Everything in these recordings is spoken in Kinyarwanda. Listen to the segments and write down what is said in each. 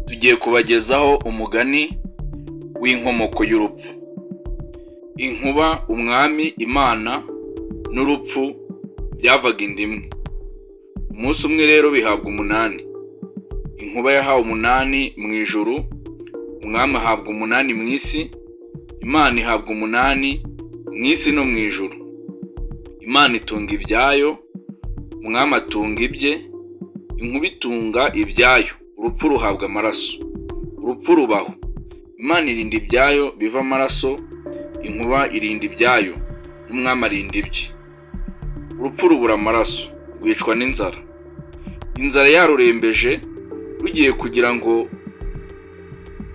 Tugiye kubagezaho umugani w'inkomoko y'urupfu. Inkuba, umwami, Imana n'urupfu byavaga inda imwe. Umunsi umwe rero bihabwa umunani. Inkuba yahawe umunani mu ijuru, umwami ahabwa umunani mu isi, Imana ihabwa umunani mu isi no mu ijuru. Imana itunga ibyayo, umwami atunga ibye, inkuba itunga ibyayo, urupfu ruhabwa amaraso. Urupfu rubaho. Imana irinda ibyayo biva amaraso, inkuba irinda ibyayo, n'umwami arinda ibye. Urupfu rubura amaraso, rwicwa n'inzara. Inzara yarurembeje, rugiye kugira ngo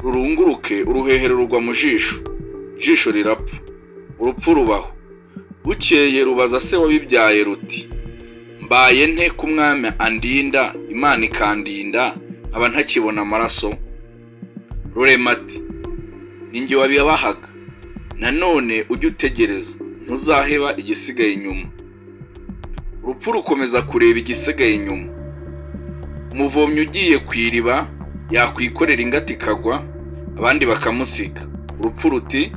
rurunguruke, uruhehero rugwa mu jisho, ijisho rirapfa, urupfu rubaho. Bukeye rubaza se wabibyaye ruti: "Mbaye nte ko umwami andinda, Imana ikandinda, nkaba ntakibona amaraso?" Rurema ati: "Ni njye wabibahaga, nanone ujye utegereza, ntuzaheba igisigaye inyuma." Urupfu rukomeza kureba igisigaye inyuma. Umuvomyi ugiye ku iriba yakwikorera ingata ikagwa, abandi bakamusiga. Urupfu ruti: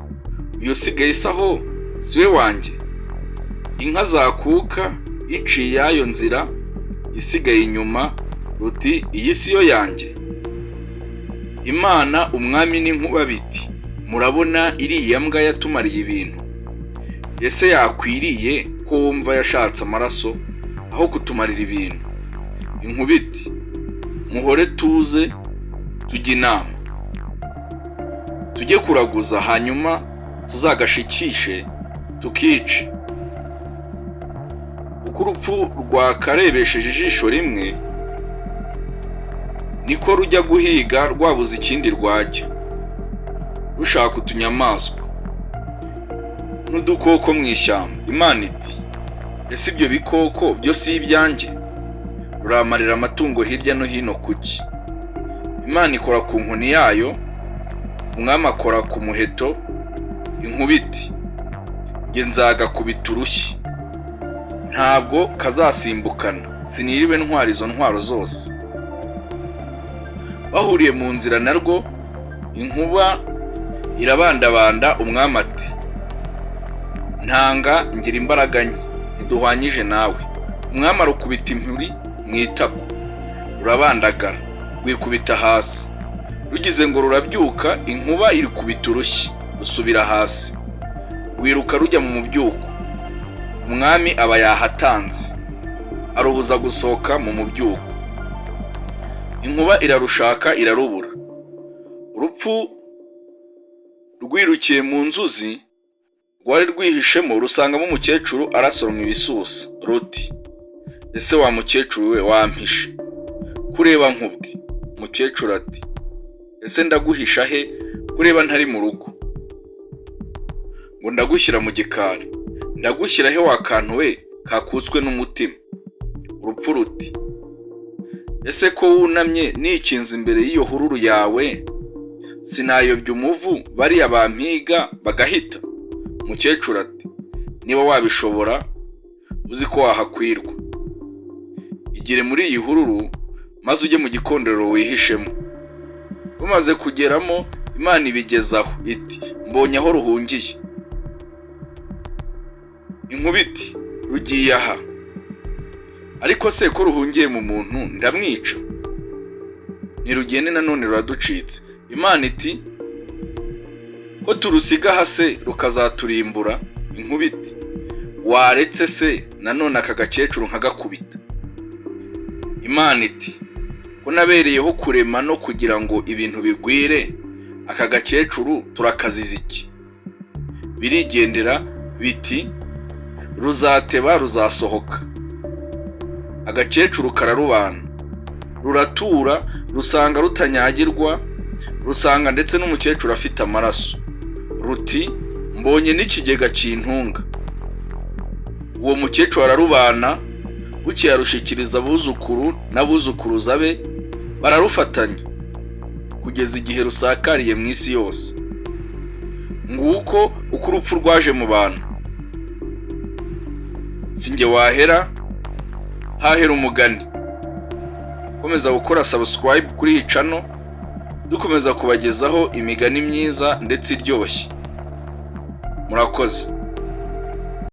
"Uyu usigaye se aho si we wanjye?" Inka zakuka iciye iyayo nzira isigaye inyuma, ruti: "Iyi si yo yanjye?" Imana, umwami n'inkuba biti: "Murabona iriya mbwa yatumariye ibintu? Ese yakwiriye ko wumva yashatse amaraso aho kutumarira ibintu?" Inkuba iti: "Muhore tuze tujye inama, tujye kuraguza, hanyuma tuzagashikishe tukice." Uko urupfu rwakarebesheje ijisho rimwe, niko rujya guhiga rwabuze ikindi rwajya, rushaka utunyamaswa n'udukoko mu ishyamba. Imana iti: "Ese ibyo bikoko byo si ibyanjye? Ruramarira amatungo hirya no hino kuki?" Imana ikora ku nkoni yayo, umwami akora ku muheto. Inkuba iti: "Njye nzagakubita urushyi, ntabwo kazasimbukana, siniriwe ntwara izo ntwaro zose." Bahuriye mu nzira narwo, inkuba irabandabanda. Umwami ati: "Ntanga ngira imbaraga nke, ntiduhwanyije nawe." Umwami arukubita impuri mu itako, rurabandagara, rwikubita hasi. Rugize ngo rurabyuka, inkuba irikubita urushyi, rusubira hasi, rwiruka rujya mu mubyuko. Umwami aba yahatanze, arubuza gusohoka mu mubyuko. Inkuba irarushaka, irarubura. Urupfu rwirukiye mu nzuzi rwari rwihishemo, rusangamo umukecuru arasoroma ibisusa. Ruti: "Ese wa mukecuru we, wampishe kureba nkubwe?" Umukecuru ati: "Ese ndaguhisha he kureba ntari mu rugo? Ngo ndagushyira mu gikari, ndagushyira he wa kantu we kakutswe n'umutima?" Urupfu ruti: "Ese ko wunamye nikinze imbere y'iyo hururu yawe, sinayobya umuvu bariya bampiga bagahita?" Umukecuru ati: "Niba wabishobora, uzi ko wahakwirwa, igire muri iyi hururu maze ujye mu gikondorero wihishemo." Rumaze kugeramo, Imana ibigezaho iti: "Mbonye aho ruhungiye." Inkuba iti: "Rugiye aha, ariko se ko ruhungiye mu muntu, ndamwica? Ntirugende, nanone ruraducitse." Imana iti: "Ko turusiga aha se rukazaturimbura?" Inkuba iti: "Waretse se nanone aka gakecuru nkagakubita?" Imana iti: "Ko nabereyeho kurema no kugira ngo ibintu bigwire, aka gakecuru turakaziza iki?" Birigendera biti: "Ruzateba ruzasohoka." Agakecuru kararubana, ruratura, rusanga rutanyagirwa, rusanga ndetse n'umukecuru afite amaraso. Ruti: "Mbonye n'ikigega kintunga." Uwo mukecuru ararubana. Bukeye arushikiriza abuzukuru n'abuzukuruza be, bararufatanya kugeza igihe rusakariye mu isi yose. Nguko uko urupfu rwaje mu bantu. Si njye wahera, hahera umugani. Komeza gukora subscribe kuri iyi channel. Dukomeza kubagezaho imigani myiza ndetse iryoshye. Murakoze.